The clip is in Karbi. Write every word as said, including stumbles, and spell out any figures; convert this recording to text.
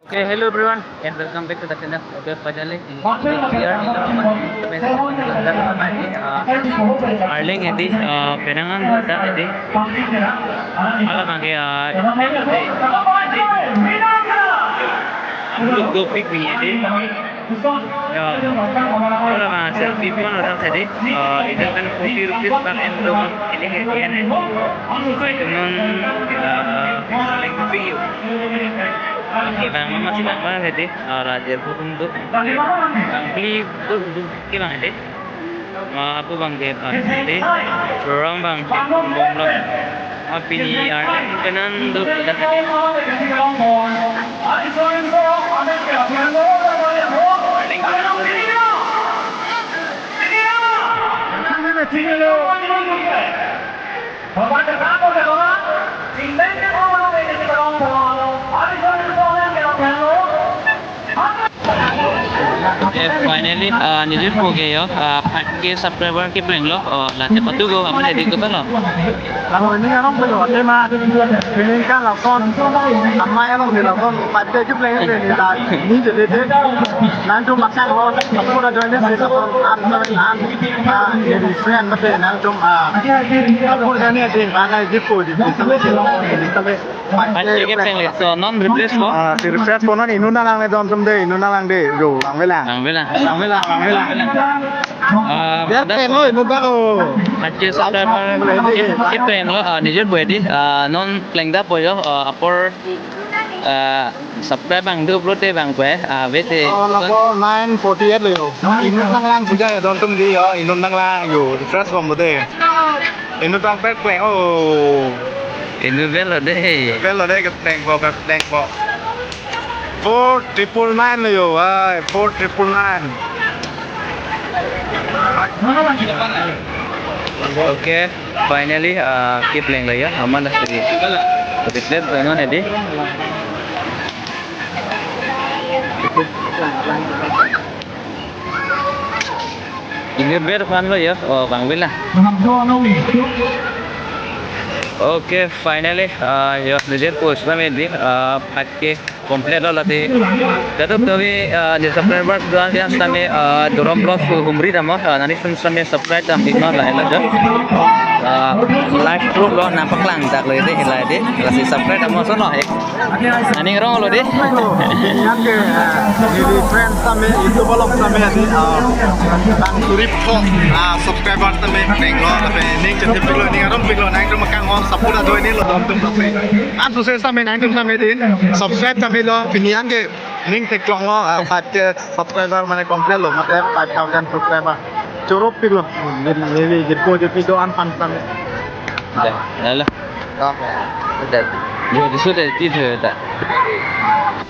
Okay, hello everyone, and welcome back to the channel. Okay, finally, we are in the, uh, Arleng hedi, uh, penang an dak hedi. Hala abang ke, uh, look dopik ni hedi. Ya, hala abang selfie point orang tadi, uh, itu kan forty rupees per envelope. Ini hediah ni. Koi teman, uh, Arleng kopi yo. Bang masih lama hedi, ah, Raja Purung tu. Bang beli tu tu ke bang hedi. Ah, apa bang ke, ah, hedi. Orang bang ke, bom lo. Ah, pini, ah, kenan tu dah hedi. Eh, finally, ah, nijir po ke yo, ah, five K subscriber kepleng lo, oh, late patu ko, aman edit ko lo. Lalu ini orang punya tema, ini kan langsung, ama yang bilang langsung, five K kepleng ini, ini, ini jadi, nanti makan, oh, aku udah join di sini, ah, jadi friend, betul, nanti, ah, aku udah nih, ada yang mana, di po, di, di, sampai sini, di, sampai Five K kepleng le, so non refresh po? Ah, si refresh po non inut nanglang le dom tum de, inut nanglang de, yo, vangve lang. Vangve lang. Vangve lang, vangve lang. Ah, dia pen lo, inut bak o. Five K subscriber ke, kepleng lo, ah, nijir po hedi, ah, non plengdap po yo, ah, apor, ah, subscribe bang do upload te bang kwe, ah, vete. Oh, lako nine forty-eight lo yo. Inut nanglang puja yo, dom tum de yo, inut nanglang yo, refresh po mo de. Inut bang pek pleng, oh. Inut vel lo de. Vel lo de, kepleng po, kepleng po. Four triple nine lo yo, ay, four triple nine. Okay, finally, ah, kepleng lo yo, aman dah tadi. Tadi plate, aman ya di. Ini ber fan lo yo. Oh, bang bila. Okay, finally, ah, yo, nijir post kami di, ah, five K complete lo lati. Jatuh kami, ah, di subscriber dua yang kami, ah, dorong plus humri damo, ah, nani sun kami subscribe dam di no lah, lah, jo. Ah, live proof lo, nampak lang tak lo ini, lah di. Lasi subscribe damo sono, eh. Aning rong lo di. Yang ke, eh, ini friends kami, YouTube vlog kami di, eh, bang surip ko, ah, subscriber kami pleng lo, tapi ini kecil pik lo, ini arum pik lo, nang rum kang on, support ajo ini lo, dom tum tapi. An sukses kami, nang tum kami di, subscribe kami lo, ini yang ke, ning tek long lo, ah, five K subscriber mane complete lo, mate five thousand subscriber. Choro pik lo, ini, ini, ini, ko jadi do an pan kami. Dah, dah lah. Okay. Dah. Dia sudah tidur tak?